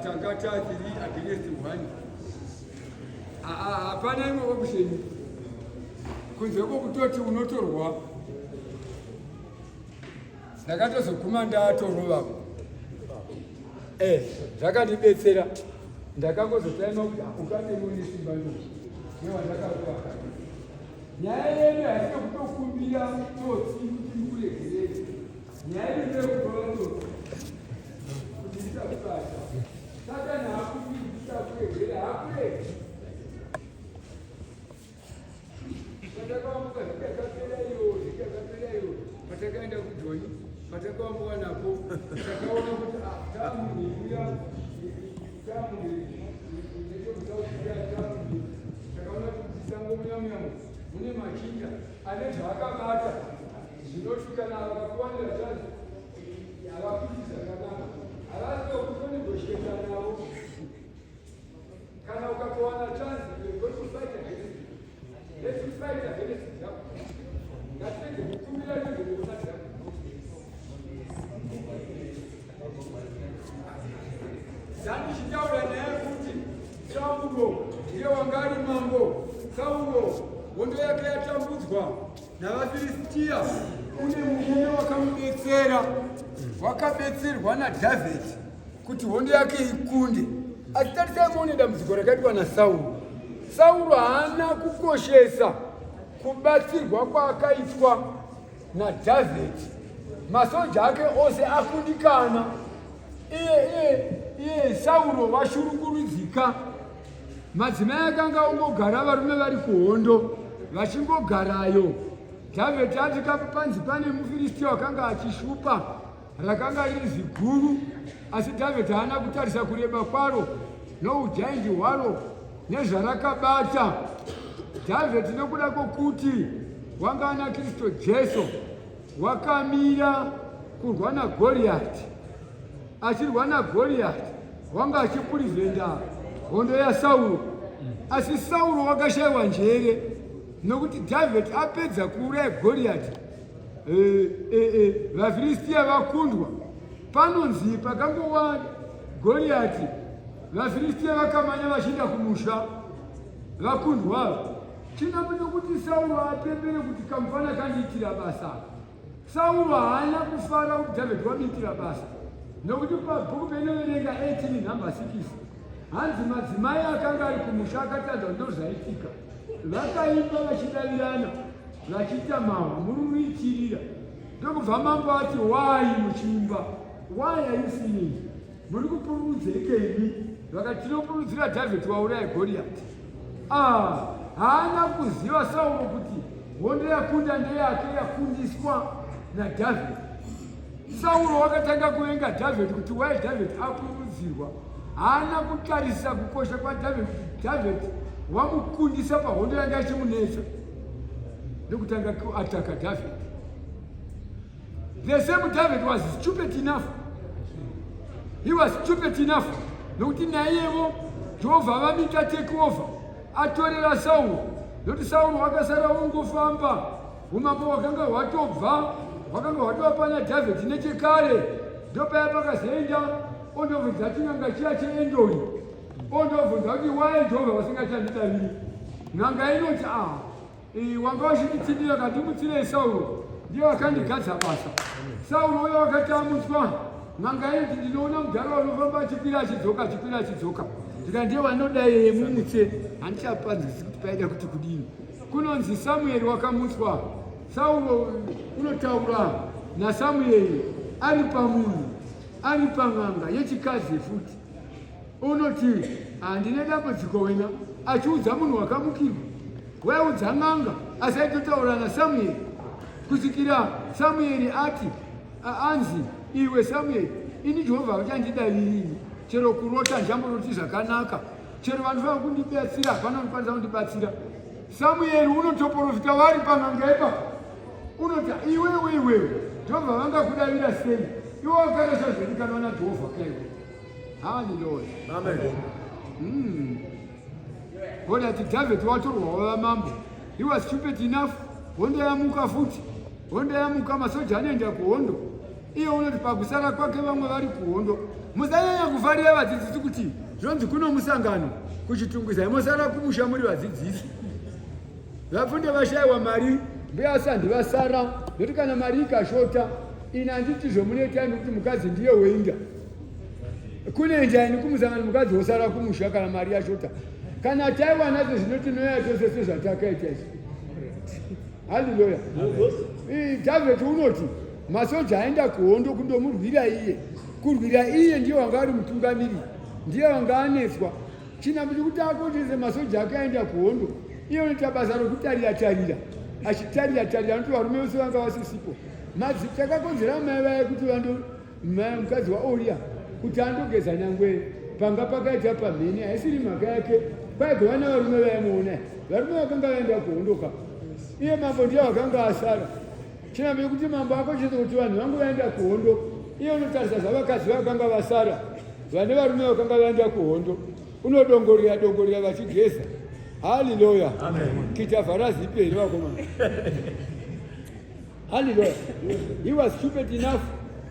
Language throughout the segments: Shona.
Tanga ta 3 against 1. Hapana imwe option kunze kwokutoti unotorwa. Ndakatozoguma ndatorova. Eh, zvakandibetsera. Ndakangozotaima kuti ukate mune simba ndo. Newandakakuva kare. Nyaya yedu haisi yekutokumbira tsotsi kuti mukuregerere. Nyaya yedu ndeyekutora tsotsi kuti ndisakubata. Satani haakumbiri kuti akuregere, haakuregi. Patakaambuka vhiki yakapera iyo, vhiki yakapera iyo, patakaenda kuJoni, patakaambuka napo, takaona kuti ah, taamunhu uya, taamunhu nechekusautira, taamunhu. Takaona kuti muchisango muya muya mune machinda ane zvaakabata zvinoti kana vakakuwanira chanzi havakuiti zvakanaka, havasi kutonegotiata navo. Kana ukatowana chance, you're going to fight against it. Let's fight against it. Ngatirege kukumbira rege kukusadira. Zandichitaura naye kuti Sauro ndiye wanga ari mambo. Sauro hondo yake yatambudzwa navaFiristia. Une murume wakamubetsera, wakabetserwa naDhavhidhi kuti hondo yake ikunde. Asi tarisai muone dambudziko rakaitwa naSauro. Sauro haana kukoshesa kubatsirwa kwaakaitwa naDhavhidhi. Masoja ake ose akundikana, iye iye iye Sauro vashurukurudzika. Madzimai akanga ongogara varume vari kuhondo vachingogarayo. Dhavhidhi ati panzi pane muFiristia wakanga achishupa, rakanga riri ziguru, asi Dhavhidhi haana kutarisa kureba kwaro noujaindi hwaro nezvarakabata. Dhavhidhi nokuda kwokuti wanga ana Kristu Jesu wakamira kurwa naGoriati, achirwa naGoriati wanga achipurivhenda hondo yaSauro, asi Sauro wakashayiwa njere nokuti Dhavhidhi apedza kuuraya Goriati, vaFiristia vakundwa. Panonzi pakangowa Goriati, vaFiristia vakamanya vachienda kumusha vakundwa. Chinambo chokuti Sauro apembere kuti kamufana kandiitira basa. Sauro haana kufara kuti Dhavhidhi wamuitira basa, nokuti pabhuku peinoverenga 18 nhamba 6 hanzi madzimai akanga ari kumusha akatadza ndozvaitika, vakaimba vachidavirana vachiita mahwa muri muitirira. Ndokubva mambo ati, why muchiimba? Why are you singing? Muri kupururudzeike imi? Vakati, tinopururudzira Dhavhidhi wauraya Goriati. Ah, haana kuziva Sauro kuti hondo yakunda ndeyake yakundiswa naDhavhidhi. Sauro wakatanga kuvenga Dhavhidhi kuti why Dhavhidhi apururudzirwa. Haana kutarisa kukosha kwaDhavhidhi kuti Dhavhidhi wamukundisa pahondo yanga ichimunetsa, ndokutanga kuataka Dhavhidhi. The same David was stupid enough. He was stupid enough nokuti naiyevo Jehovha vamita take over atorera Sauro, nokuti Sauro wakasara ungofamba, umambo hwakanga hwatobva, hwakanga hwatova pana David nechekare. Ndopaya pakazoenda ondobvunza chin'anga chiya cheEndori, ondobvunza kuti why Jehovha vasingachandidaviri. N'anga inoti, ah, wanga uchinditsindira kandimutsirei Sauro, ndiye wakandigadza basa. Sauro uyo wakati amutswa, n'anga inoti ndinoona mudhara unofamba achikwira achidzoka, achikwira achidzoka, ndika ndiye wanoda yeye, mumutse. Handichapanzwisi kuti paida kuti kudini. Kunonzi Samueri wakamutswa. Sauro unotaura naSamueri ari pamunhu, ari pan'anga yechikadzi futi. Unoti handine dambudziko wena, achiudza munhu wakamukirwa, waiudza n'anga, asi aitotaura naSamueri kusvikira Samueri ati anzi, iwe Samueri, ini Jehovha uchandidavirini, chero kurota ndichamboroti zvakanaka, chero vanofanira kundibatsira hapana unokwanisa kundibatsira. Samueri unotoprofita vari pan'anga ipapo, unoti iwewe iwewe, Jehovha vangakudavira sei iwe wakarasha zvodikanwa naJehovha kaiwe. Hallelujah. Amen. God ati David watorwa wava mambo. He was stupid enough. Hondo yamuka futi. Hondo yamuka, masoja anoenda kuhondo. Iye unoti pakusara kwake vamwe vari kuhondo. Musanyanya kufarira vadzidzisi kuti zvinonzi kuno musangano kuChitungwiza mosara kumusha muri vadzidzisi. Vafunde vashayiwa mari mbuya sandi vasara nokuti kana mari ikashota ini handiti zvomunoita imi kuti mukadzi ndiye weinda kunoenda ini kumusangano mukadzi wosara kumusha kana mari yashota kana taiwanadzo zvino tinoya tose sezvatakaita izvi. Haleluya. David unoti masoja aenda kuhondo kundomurwira iye. Kurwira iye ndiye wanga ari mutungamiri, ndiye wanga anetswa. Chinambo chekuti akochese masoja ake aenda kuhondo, iye unoita basa rokutarira tarira, achitarira tarira anoti varume vose vanga vasisipo. Madzi chakakonzera mai vaye kuti vando mai mukadzi waOria kuti andogeza nyangwe panga pakaita pamhene haisiri mhaka yake kwaigova navarume vaimuona varume vakanga vaenda kuhondo ka iye mambo ndiye wakanga asara chinambo yekuti mambo akochese kuti vanhu vangu vaenda kuhondo iye unotarisa zvavakadzi vakanga vasara vane varume vakanga vaenda kuhondo unodongorera dongorera vachigeza haleluya kitavhara zipi here vakomana Hallelujah. He was stupid enough.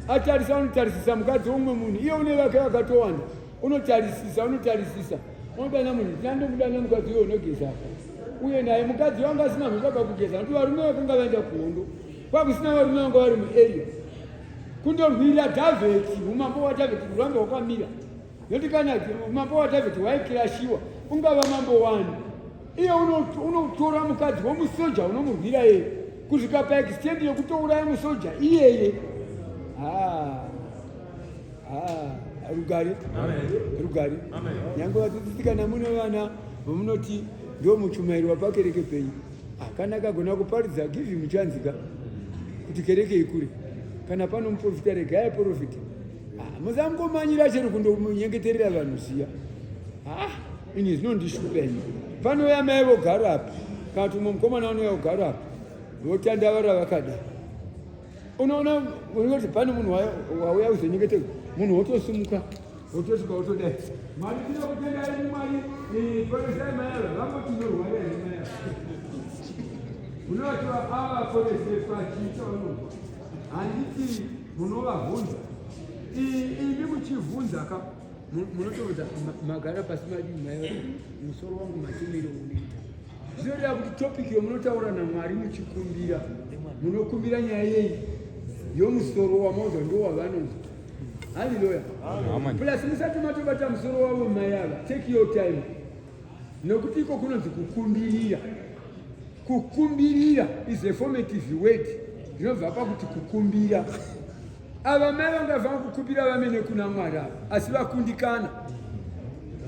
Atarisa unotarisisa mukadzi womumwe munhu. Iye une vake vakatowanda. Unotarisisa, unotarisisa. Unodana munhu, tinandomudana mukadzi uyo unogeza apa. Uye naye mukadzi wanga asina mhosva pakugeza nokuti varume vakanga vaenda kuhondo. Kwakusina varume vanga vari muarea. Kundorwira Dhavhidhi, umambo hwaDhavhidhi kurambe hwakamira. Nokuti kana umambo hwaDhavhidhi hwaikirashiwa, ungava mambo wani? Iye unotora mukadzi womusoja unomurwira iye kusvika paextend yekutouraya musoja iyeye. Rugare, rugare. Nyange vadzidzisi kana mune vana vamunoti ndo muchumairi wapakereke penyu, kana akagona kuparidza give him chance ka kuti kereke ikure. Kana pano muprofita regai aprofite. Musangomanyira chero kundonyengeterera vanhu zviya. Ini zvinondishupa ini. Panouya mai vogara apa kana kuti umwe mukomana unouya kugara apa votandavara vakadai. Unoona unoti pane munhu wauya kuzonyengetera munhu wotosimuka wotosvika wotodai. Mwari tinokutendai imi Mwari poresai mai ava vangoti unorwara here mai ava. Unoti avaporese pachii chavanonzwa. Handiti munovavhunza imi muchivhunza ka munotoudza magara pasi madii mai musoro wangu matemero unoita zvinoreva kuti topic yomunotaura namwari muchikumbira munokumbira nyaya yei yomusoro wamaudza ndo wavanonzwa haleluya plus musati matobata musoro wavo mai ava take your time nokuti iko kunonzi kukumbirira kukumbirira is a formative word zvinobva pakuti kukumbira ava mai vangafanira kukumbira vamene kuna mwari ava asi vakundikana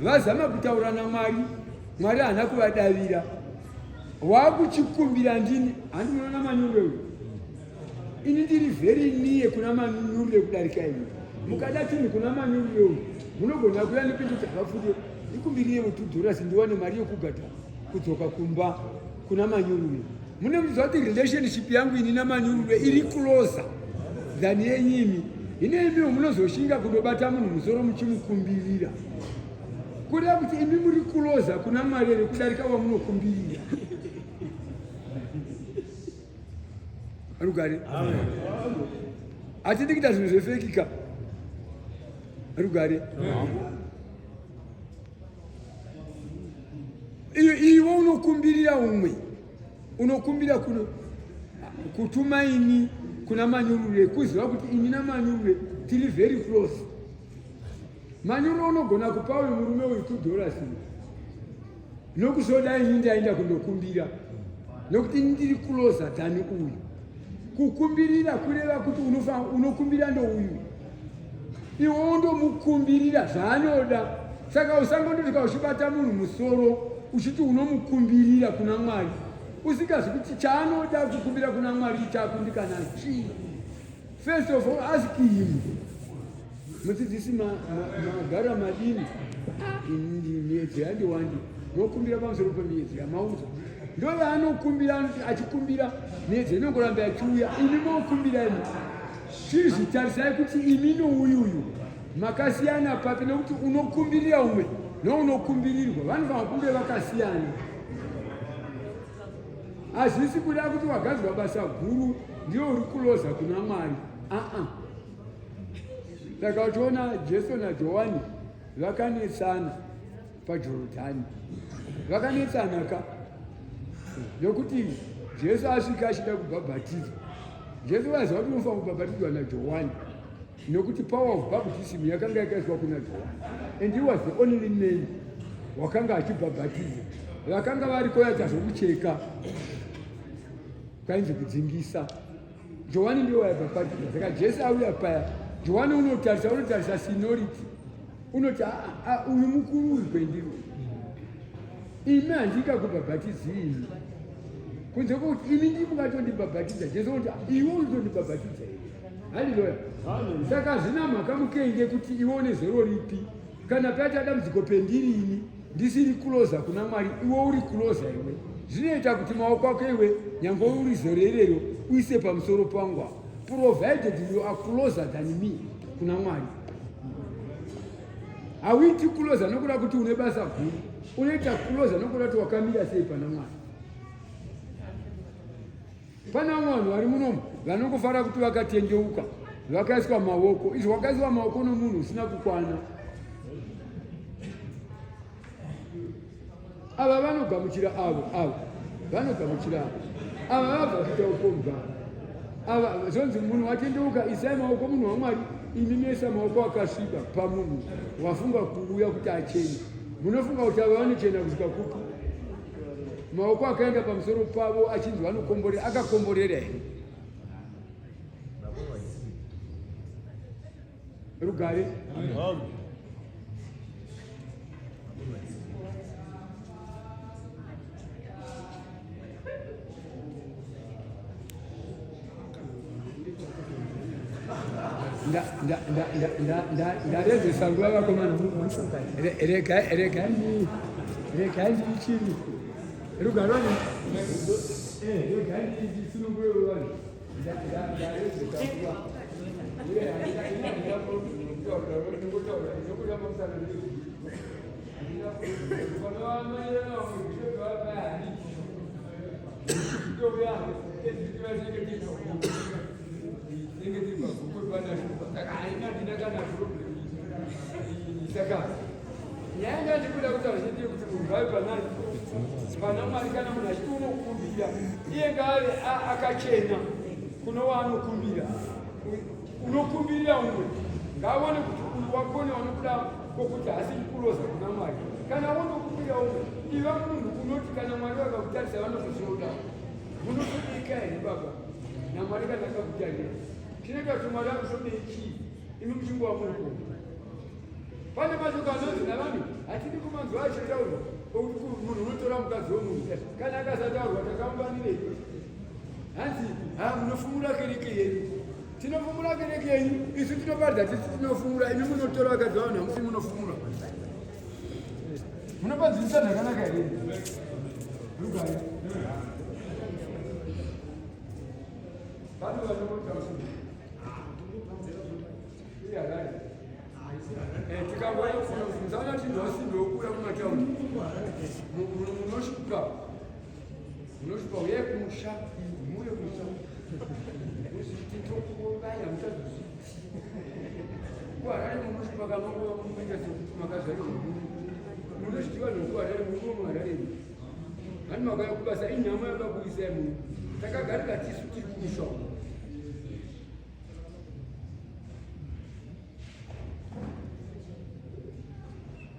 vazama kutaura namwari mwari haana kuvadavira wakuchikumbira ndini handi munoona manyurwe uyu ini ndiri very near kuna manyurwe kudarika ini mukada chinhu kuna manyurwe uyu munogona kuya ndipinde kuti havafude ndikumbirire $2 ndiwane mari yokugada kudzoka kumba kuna manyurure mune muchiziva kuti relationship yangu ini namanyurure iri closer than yenyimi ine imiwo munozoshinga kundobata munhu musoro muchimukumbirira kureva kuti imi muri closer kuna mwari here kudarika wamunokumbirira rugare hatidi kuita zvinhu zvefekika rugare iwe unokumbirira umwe unokumbira kuno kutuma ini kuna manyurure kuziva kuti ini namanyurure tiri very close manyurure unogona kupa uyu murume uyu $2 nokuzoda ini ndaenda kundokumbira nokuti ini ndiri closer than uyu kukumbirira kureva kuti unokumbira ndouyu iwe undomukumbirira zvaanoda saka usangondosvika uchibata munhu musoro uchiti unomukumbirira kuna mwari usingazi kuti chaanoda kukumbira kuna mwari chakundikana chii first of all ask him mudzidzisi magara madini miedzo yandiwandi mokumbira pamusoro pemiedzo yamaudzwa ndoyaanokumbira achikumbira miedzo inongoramba yachiuya imi mokumbira imi chizvitarisai kuti imi nouyuyu makasiyana papi nekuti unokumbirira umwe nounokumbirirwa vanofanira kunge vakasiyana hazvisi kuda kuti wagadzwa basa guru ndiyo uri kuloza kuna mwari aa. Saka uchiona Jesu naJohani vakanetsana paJorodhani, vakanetsana ka nokuti Jesu asvika achida kubhabhatidzwa. Jesu vaiziva kuti unofanira kubhabhatidzwa naJohani nokuti power of baptism yakanga yakaiswa kuna Johani and he was the only man wakanga achibhabhatidza. Vakanga variko yaita zvokucheka kwainzi kudzingisa. Johani ndiye waibhabhatidza. Saka Jesu auya paya, Johani unotarisa unotarisa seniority, unoti uyu mukuru uyu kwendiri, imi handingakubhabhatidzi imi, kunze kwokuti imi ndimi mungatondibhabhatidza. Jesu unoti iwe unotondibhabhatidza iwe. Haleluya! Saka hazvina mhaka mukenge kuti iwe une zero ripi. Kana paita dambudziko pendiri ini ndisiri kuloza kuna Mwari, iwe uri kuloza iwe, zvinoita kuti maoko ako iwe nyange uri zero irero uise pamusoro pangu apa, provided you are closer than me kuna Mwari. Hauiti kuloza nokuda kuti une basa guru, unoita kuloza nokuda kuti wakamira sei pana Mwari. Pane vamwe vanhu vari munomu vanongofara kuti vakatendeuka vakaiswa maoko. Izvo wakaiswa maoko nomunhu usina kukwana. Ava vanogamuchira avo, ava vanogamuchira avo, ava vabva kuita upombwa. Ava zvonzi munhu watendeuka, isai maoko munhu waMwari, imi mesa maoko akasviba pamunhu wafunga kuuya kuti achene. Munofunga kuti ava vanochena kusvika kupi? Maoko akaenda pamusoro pavo achinzi vanokomborera, akakomborera here? Rugare. Ndaredzesa nguva vakomana, regai ndichiri rugaroni, regai ndisunungure vanhu. Ndaredzesa nguva saka nyaya ndandikuda kutaura chete kuti munhu ave panani pana Mwari. Kana munhu achiti unokumbira, iye ngaave akachena kuno waanokumbira. Unokumbirira umwe ngaaone kuti uyu wakone wanokuda kwokuti haasi kuroza kuna Mwari. Kana wonokumbira umwe, iva munhu unoti kana Mwari vakakutarisa vanozozvioda. Munotodika here baba naMwari kana akakutarira? Chinoita kuti Mwari akusvodei chii imi muchingova muri kuona? Pane mashoko anonzi navanhu hatidi kumanzwa achitaurwa okuti munhu unotora mukadzi wemunhu kana akasataurwa takaunganirei? Hanzi ha munofumura kereke yenyu. Tinofumura kereke yenyu isu tinoparidza tisi tinofumura, imi munotora vakadzi vavanhu hamusi munofumura. Munopanzwisisa zvakanaka here? Rugare. Vanhu vanotaura Tikangoona tinzwa simbe wekuuya kumataundi, munoshupa munoshupa, uyai kumusha, muuye kumusha, titokurovai, hamuchazozviti. KuHarare munoshupa kamangova munoita sekuti makazvarirwa munozvitiva zvokuHarare, murume muHarare hani makauya kubasa inyama yakakuisai muno, takagarika tisu tiri kumusha uko.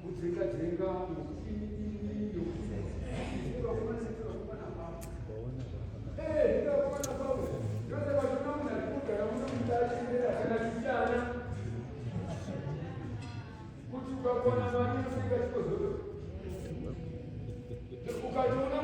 Kudzenga dzenga kuti ukakona mari unosenga chikozoro ukatoona.